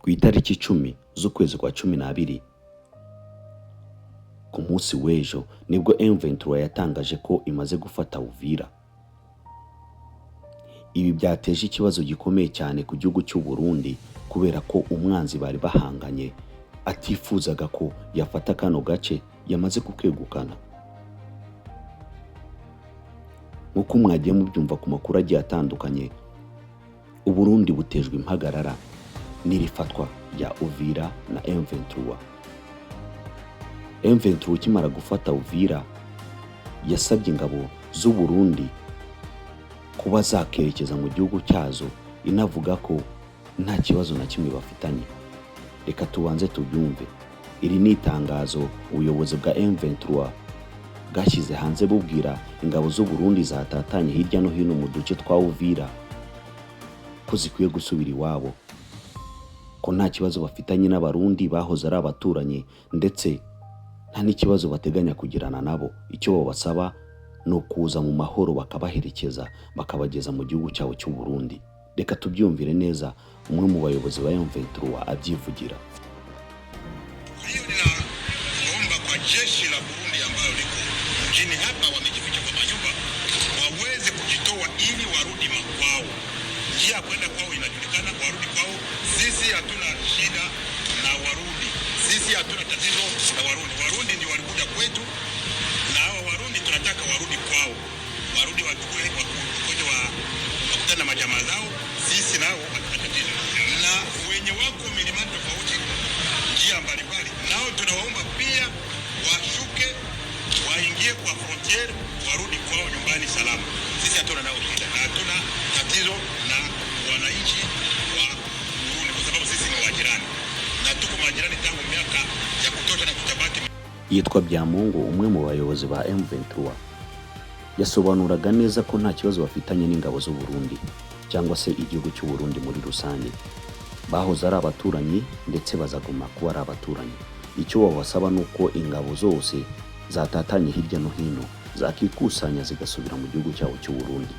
Ku itariki 10 z'ukwezi kwa 12, ku munsi w'ejo, nibwo M23 yatangaje ko imaze gufata Uvira. Ibi byateje ikibazo gikomeye cyane ku gihugu cy'u Burundi, kubera ko umwanzi bari bahanganye atifuzaga ko yafata kano gace yamaze kukegukana. Nk'uko mwagiye mubyumva ku makuru agiye atandukanye, u Burundi butejwe impagarara n'iri fatwa rya Uvira na M23. M23 ikimara gufata Uvira yasabye ingabo z'u Burundi kuba zakerekeza mu gihugu cyazo, inavuga ko nta kibazo na kimwe bafitanye. Reka tubanze tubyumve. Iri ni itangazo ubuyobozi bwa M23 bwashyize hanze bubwira ingabo z'u Burundi zatatanye hirya no hino mu duce twa Uvira ko zikwiye gusubira iwabo, ko nta kibazo bafitanye n'Abarundi bahoze ari abaturanyi, ndetse nta n'ikibazo bateganya kugirana nabo. Icyo babasaba ni ukuza mu mahoro, bakabaherekeza bakabageza mu gihugu cyabo cy'u Burundi. Reka tubyumvire neza umwe mu bayobozi ba M23 abyivugira. Kwa hiyo ninaomba kwa jeshi la Burundi ambayo liko mjini hapa, wamejificha kwa manyumba, waweze kujitoa ili warudi makwao. Njia ya kwenda kwao inajulikana, warudi kwao. Sisi hatuna shida na Warundi, sisi hatuna tatizo na Warundi. Warundi ndio walikuja kwetu, na hawa Warundi tunataka warudi kwao, warudi wachukue wakuje wakutane na majamaa zao. Sisi nao hatuna tatizo, na wenye wako milimani tofauti njia mbalimbali, nao tunawaomba pia washuke waingie kwa frontière, warudi kwao nyumbani salama. Sisi hatuna nao shida na hatuna tatizo na wananchi wa Burundi, kwa sababu sisi ni wajirani na tuko majirani tangu miaka ya kutosha na tutabaki. Yitwa Byamungu, umwe mu bayobozi ba M23, yasobanuraga neza ko nta kibazo bafitanye n'ingabo z'u Burundi cyangwa se igihugu cy'u Burundi muri rusange. Bahoze ari abaturanyi, ndetse bazaguma kuba ari abaturanyi. Icyo babasaba ni uko ingabo zose zatatanye hirya no hino zakikusanya zigasubira mu gihugu cyabo cy'u Burundi.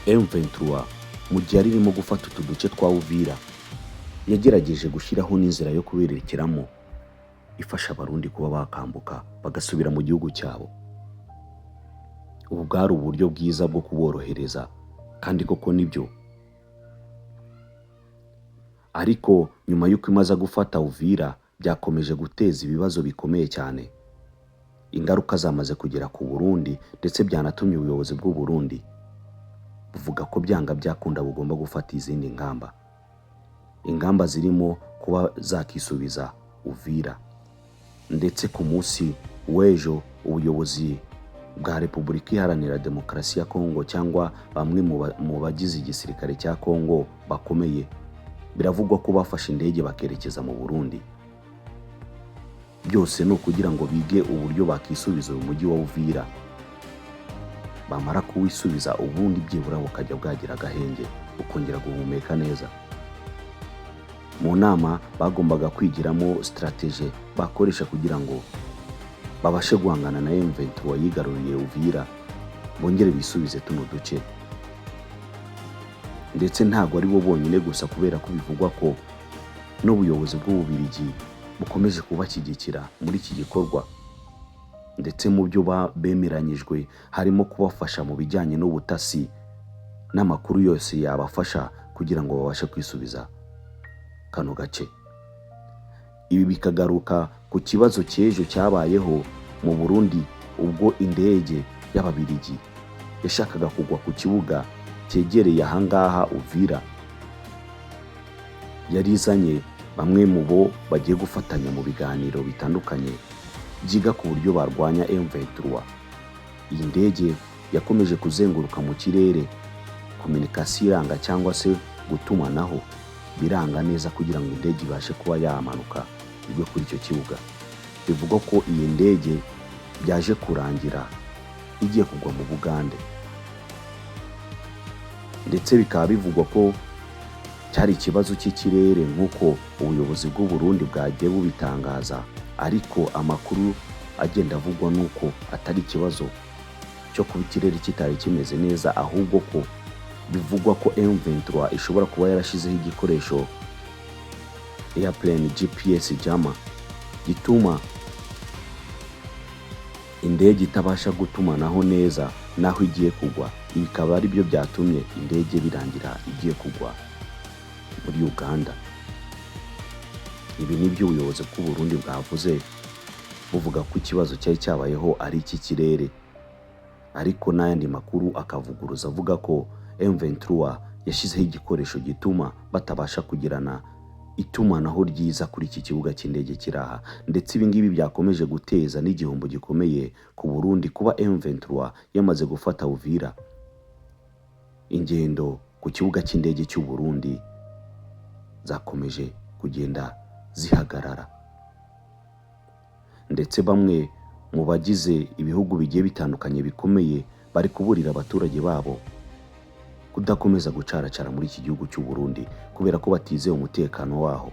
M23 mu gihe yari irimo gufata utu duce twa Uvira yagerageje gushyiraho n'inzira yo kuberekeramo ifasha Abarundi kuba bakambuka bagasubira mu gihugu cyabo. Ubu bwari uburyo bwiza bwo kuborohereza, kandi koko nibyo. Ariko nyuma y'uko imaze gufata Uvira byakomeje guteza ibibazo bikomeye cyane. Ingaruka zamaze kugera ku Burundi, ndetse byanatumye ubuyobozi bw'u Burundi buvuga ko byanga byakunda bugomba gufata izindi ngamba, ingamba zirimo kuba zakisubiza Uvira. Ndetse ku munsi w'ejo ubuyobozi bwa Repubulika Iharanira Demokarasi ya Kongo, cyangwa bamwe mu bagize igisirikare cya Kongo bakomeye, biravugwa ko bafashe indege bakerekeza mu Burundi. Byose ni ukugira ngo bige uburyo bakisubiza uyu mujyi wa Uvira, bamara kuwisubiza ubundi byibura bukajya bwagira agahenge, bukongera guhumeka neza. Mu nama bagombaga kwigiramo stratégie bakoresha kugira ngo babashe guhangana na M23 yigaruriye Uvira, bongere bisubize tuno duce. Ndetse ntabwo ari bo bonyine gusa, kubera ko bivugwa ko n'ubuyobozi bw'Ububirigi bukomeje kubashyigikira muri iki gikorwa, ndetse mu byo bemeranyijwe harimo kubafasha mu bijyanye n'ubutasi n'amakuru yose yabafasha kugira ngo babashe kwisubiza kano gace. Ibi bikagaruka ku kibazo cy'ejo cyabayeho mu Burundi, ubwo indege y'Ababirigi yashakaga kugwa ku kibuga cyegereye ahangaha Uvira, yari izanye bamwe mu bo bagiye gufatanya mu biganiro bitandukanye byiga ku buryo barwanya M23. Iyi ndege yakomeje kuzenguruka mu kirere, communication iranga, cyangwa se gutumanaho biranga neza kugira ngo indege ibashe kuba yamanuka igwe kuri icyo kibuga. Bivugwa ko iyi ndege byaje kurangira igiye kugwa mu Bugande, ndetse bikaba bivugwa ko cyari ikibazo cy'ikirere nk'uko ubuyobozi bw'u Burundi bwagiye bubitangaza. Ariko amakuru agenda avugwa nuko atari ikibazo cyo kuba ikirere kitari kimeze neza, ahubwo ko bivugwa ko M23 ishobora kuba yarashyizeho igikoresho Airplane GPS jammer, gituma indege itabasha gutumanaho neza n'aho igiye kugwa. Ibi bikaba ari byo byatumye indege birangira igiye kugwa muri Uganda. Ibi ni byo ubuyobozi bw'u Burundi bwavuze, buvuga ko ikibazo cyari cyabayeho ari icy'ikirere, ariko n'ayandi makuru akavuguruza avuga ko M23 yashyizeho igikoresho gituma batabasha kugirana itumanaho ryiza kuri iki kibuga cy'indege kiri aha. Ndetse ibi ngibi byakomeje guteza n'igihombo gikomeye ku Burundi kuba M23 yamaze gufata Uvira. Ingendo ku kibuga cy'indege cy'u Burundi zakomeje kugenda zihagarara, ndetse bamwe mu bagize ibihugu bigiye bitandukanye bikomeye bari kuburira abaturage babo kudakomeza gucaracara muri iki gihugu cy'u Burundi kubera ko batizeye umutekano waho.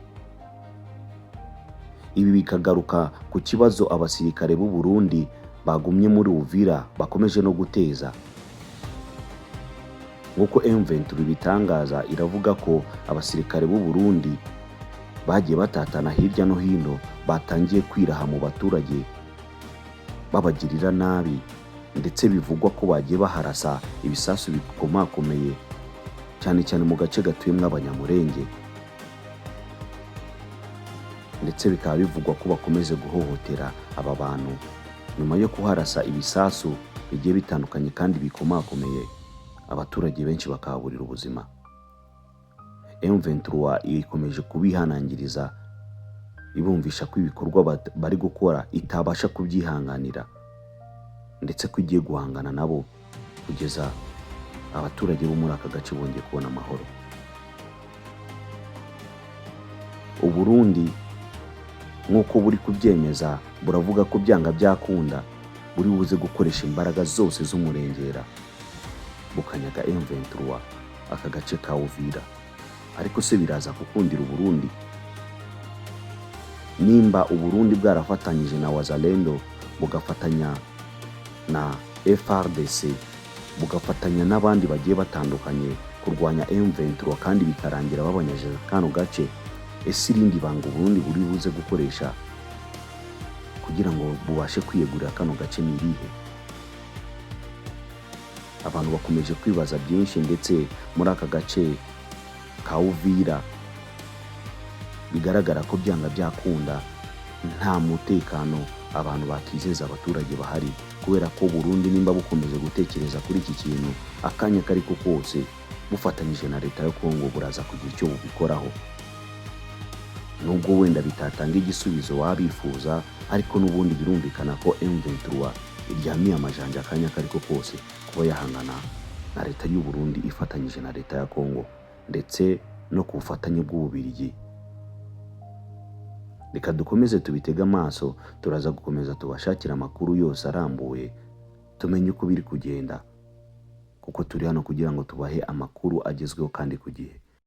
Ibi bikagaruka ku kibazo abasirikare b'u Burundi bagumye muri Uvira bakomeje no guteza. Nk'uko M23 ibitangaza, iravuga ko abasirikare b'u Burundi bagiye batatana hirya no hino batangiye kwiraha mu baturage babagirira nabi, ndetse bivugwa ko bagiye baharasa ibisasu bikomakomeye, cyane cyane mu gace gatuyemo Abanyamurenge, ndetse bikaba bivugwa ko bakomeje guhohotera aba bantu nyuma yo kuharasa ibisasu bigiye bitandukanye kandi bikomakomeye, abaturage benshi bakahaburira ubuzima. M23 ikomeje kubihanangiriza, ibumvisha ko ibikorwa bari gukora itabasha kubyihanganira, ndetse ko igiye guhangana nabo kugeza abaturage bo muri aka gace bongeye kubona amahoro. Uburundi nk'uko buri kubyemeza, buravuga ko byanga byakunda buri buze gukoresha imbaraga zose z'umurengera bukanyaga M23 aka gace ka Uvira. Ariko se biraza gukundira Uburundi nimba Uburundi bwarafatanyije na Wazalendo, bugafatanya na FARDC, bugafatanya n'abandi bagiye batandukanye kurwanya M23, kandi bikarangira babanyaje kano gace? Ese irindi banga Uburundi buri buze gukoresha kugira ngo bubashe kwiyegurira kano gace ni irihe? Abantu bakomeje kwibaza byinshi, ndetse muri aka gace ka Uvira bigaragara ko byanga byakunda nta mutekano abantu bakizeza abaturage bahari, kubera ko Burundi nimba bukomeje gutekereza kuri iki kintu, akanya kari ko kose bufatanyije na leta ya Kongo buraza kugira icyo bubikoraho, nubwo wenda bitatanga igisubizo wabifuza. Ariko n'ubundi birumvikana ko M23 iryamiye amajanja akanya kari ko kose kuba yahangana na leta y'u Burundi ifatanyije na leta ya Kongo, ndetse no ku bufatanye bw'Ububiligi. Reka dukomeze tubitege amaso, turaza gukomeza tubashakira amakuru yose arambuye, tumenye uko biri kugenda, kuko turi hano kugira ngo tubahe amakuru agezweho kandi ku gihe.